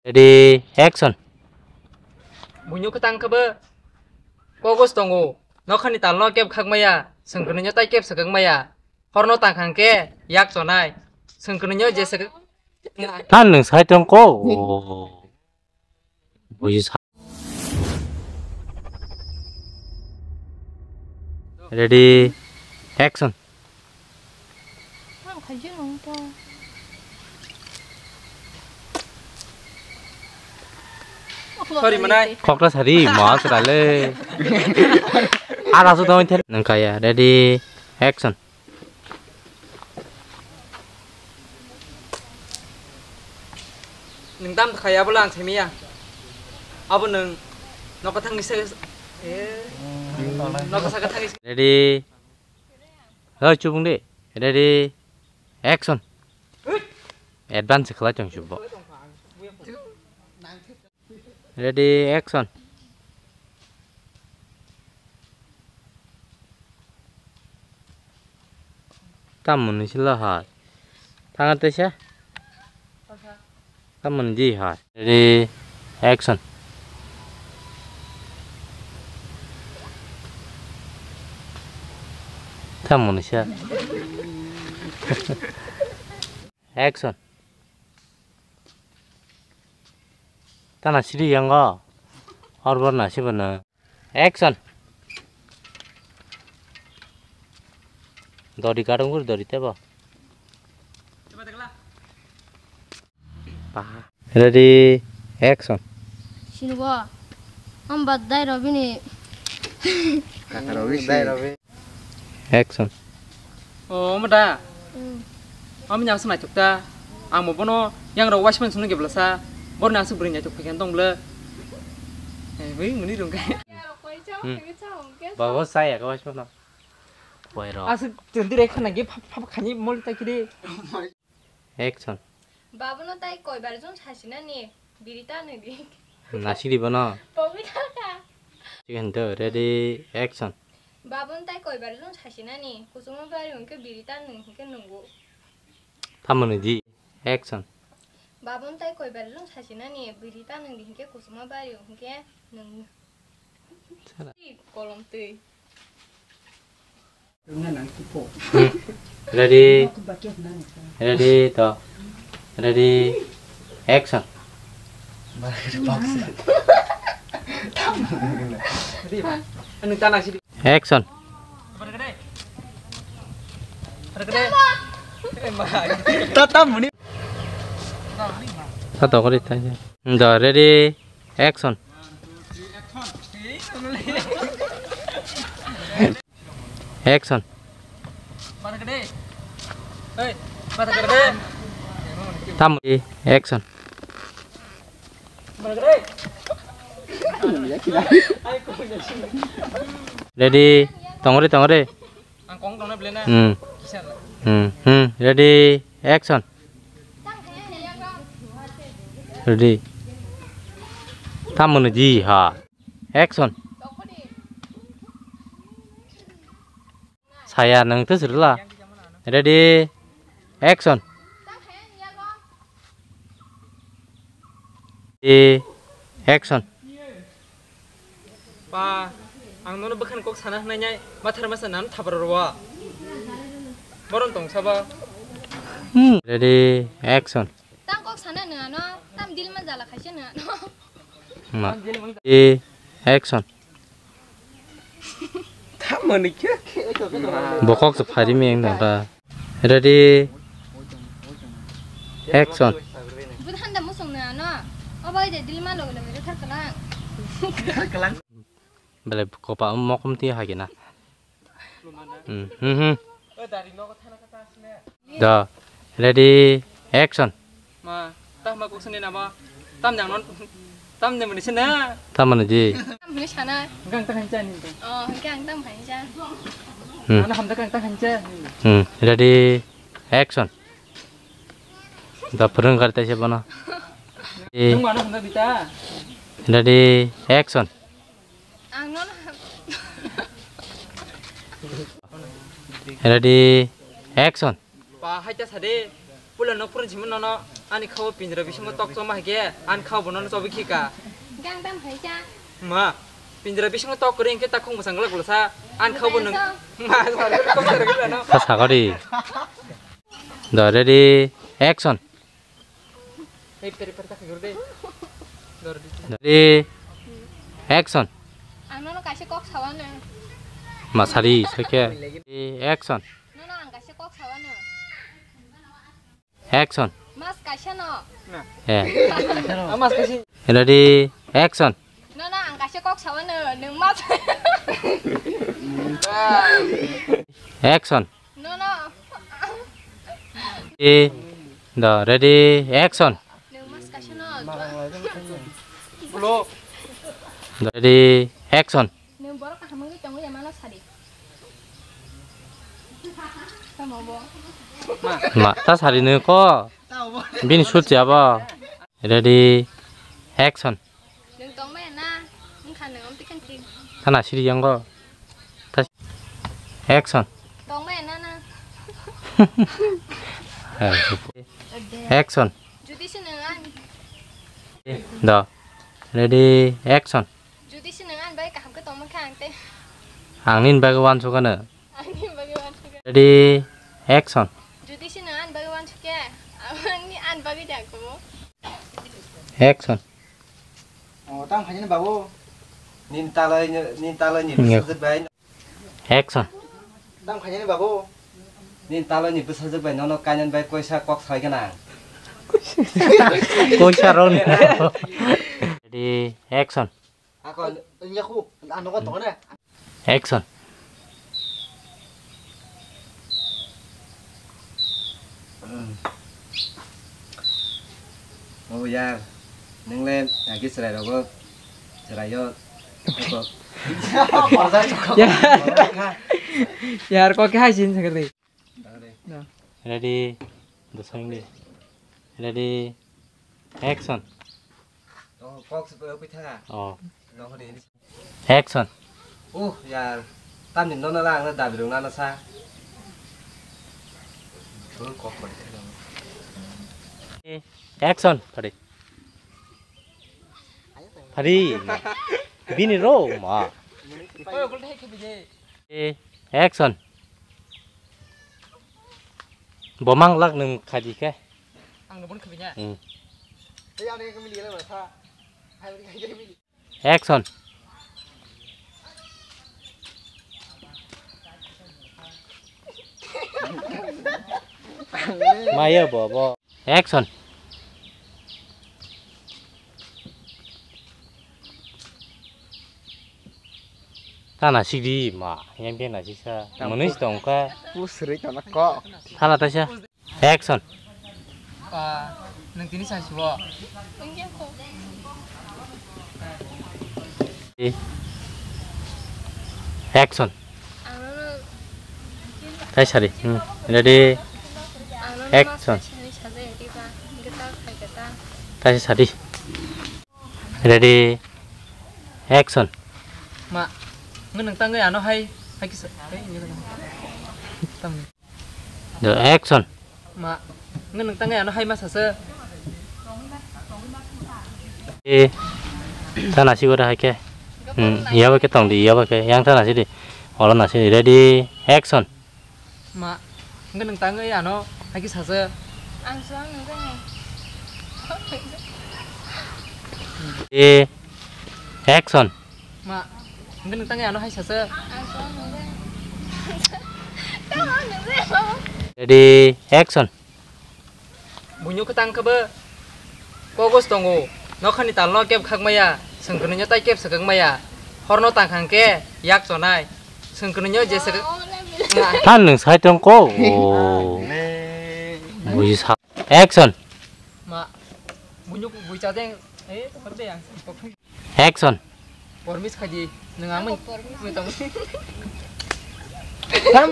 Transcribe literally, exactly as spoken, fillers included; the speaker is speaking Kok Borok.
Ready, action. Buino kwtang khe bo kogos tongo. Nokhani talno keb khak maya, sengkwnwi no tai keb swkang maya. Horno tang khang khe yak chonai. Sengkwnwi no je swkang. Than nwng sai tong ko. Buji sa. Ready, action. Ang khaijak nung ta. Sorry, manai. Khokra sari, ma srale. Ara su tong ther nang kaya. Ready, action. Nwng tam kha ya, abo le ang saimaya. Abo nwng nokathang ni se, eh, nokasa kathang ni se. Ready. Hoi, chubung de. Ready. Action. Advance khlai tong chubo. Ready, action. Tamoni sila hai. Thanga tesa. Tamoni di hai. Ready, action. Tamoni sa. Action. Tana siri yango. Hor bor na sibo na. Action. Dori gadong guri dori tebo. Ready, action. Sinugo. Hamba dai robini. Kaka robi si. Action. O, omo da? Mm. Omo yang se naithok ta. Ang bo bono yang rok waismani songno gebla sa. Borni aswk bwrwi naithok phaikhe tong bwle. Eh, wi muni rung khe. Hmm. Babo saya ka waismano. Boy rok. Aswk chwng direct khana ge phap phap khani mol ta kiri. Action. Babono tai koibar jun sasinani biri ta nwi di. Nasiri bono. Pogi ta ka. Chicken do ready, action. Babono tai koibar jun sasinani kuchuma bari hwnkhe biri ta nwi hwnkhe nungo. Tamoni di, action. Babono tai koibar jun sasinani biri ta nwi di hwnkhe kuchuma bari hwnkhe nungo. Sara. Kolom twi. Hmm. Ready? Ready, to. Ready, action. Action. Tata muni. Tata kori tanya. Do, ready, action. Action. Tam, action. Ready, tongori, tongori. Hmm. Hmm, hmm. Ready, action. Ready. Tam mano di ha. Action. Saya nang tu sirla. Ready, action. Ready, action. Pa, ang nono bwkhani kok sana hwnai nai, mathar masa nang thapar rwa. Boron tong saba. Hmm. Ready, action. Tang kok sana nang ano, tam dil ma jala khaisa nang ano. Ma. Ready, action. Bokok se phari mi ang dang ta. Ready, action. Bud handa musung na no. Obo de dilma loge loge thar kalang. Bele kopa mokom ti hagina. Hmm, hmm, hmm. Da, ready, action. Ma, tah ma kok sini nama? Tam jang non, tam jang mani sini. Tam mani di. Tam mani sana. Gang tah hancha ni. Oh, gang tam hancha. Hmm. Ana hamda gang tah hancha ni. Hmm, ready, action. Da purung kar taise bono. Tung mana hamda bita. Ready, action. Ang nono ham- Ready, action. Pa, hai ta sade. Puila nok phurun simi nono ani khao pinjra bisingo tok choma hai khe ani khao bo nono chobi khika. Gang tam hai kha. Ma, pinjra bisingo tok kwrwi hwnkhe ta khung bwsang glak glasa ani khao bo nwng. Ma, sorry, sorry, sorry, no. Sa sagori. Do, ready, action. Hey, peri peri ta khagor de. Dor di. Ready, action. Ang nono kaisa kok sawano. Ma sari, sake. Ready, action. Nono ang kaisa kok sawano. Action. Mas kaisa no. Eh. Mas kaisa. Ready, action. Nono ang kaisa kok sawano, nwng mas. Action. Nono. Eh, do, ready, action. Nwng mas kaisa no. Ready, action. Nwng borok kaham wngwi tongo ya mano sadi. Tamo bo. Ma, ta sari nw ko. Bini sut ya bo. Ready, action. Nwng tong maya na? Wngkha nwng amtwi khe thik. Thana siri yango. Action. Tong maya na na? Action. Jodi se nwng ani. Do. Ready, action. Jodi se nwng ani bai kaham khe tongma khe ang tei. Ang nini bagwi wansukha no. Ang nini bagwi wansukha. Ready, action. Jodi se nwng ani bagwi wansukha, ang ni ani bagwi da ko. Action. O, tang khaini babu. Nini talai ni, nini talai ni. Nge. Bwsajwk bai. Action. Tang khaini babu. Nini talai ni bwsajwk bai nono kainani bai koisa kok sai gana. Koisa roni. Ready, action. Ako, nyaku, ano ko tone. Action. Oh yar, nwngle agi chwrai rogo, chwraio. Yar. Yar, kok hai sin sakri. Ready, dosong di. Ready, action. Oh, kok se pui tha. Oh. Action. Oh, yar. Tamni nono la ang dabi rung nana sa. Bro, kok pori. Action. Pari. Pari. Bini ro ma. Action. Bomang lak nung khaji khe. Ang nung bon khabi nya. Hmm. Action. Maya bobo. Action. Tana sidi ma, yang kena sisa. Manus tongka. Pusri tana kok. Tana taisa. Action. Ah, nung tini sa sibo. Action. Ang nono Tai sari. Hmm. Ready. Ang nono Action. Mas kaisa hinwi sajai, diba? Gita khai gita. Tai sari. Ready. Action. Ma, nung tangwi ano hai, hai kisa, hai, ini kena. Tam. The action. Ma, nung tangwi ano hai masa se. Eh, tana si gora hai ke. Hmm, iya ba ke tong di, iya ba ke. Yang tana si di. Olo na si di. Ready, action. Ma, nung tangwi ano hai kisa se. Ang suang nung tangwi. Eh, action. Ma, hwnkhe nung tangwi ano hai sasa. Ready, action. Buino kwtang khe bo kogos tongo. Nokhani talno kebo khakmaya, swngkwnwino tai kebo swkakmaya. Horno tangkha hwnkhe yak chonai. Swngkwnwino je swkak. Than nung sai tongko. Oh. Buji sa. Action. Ma, buino bui chajeng. Eh, horde yang. Action. Promise khaidi, nwng ang mui tong. Tam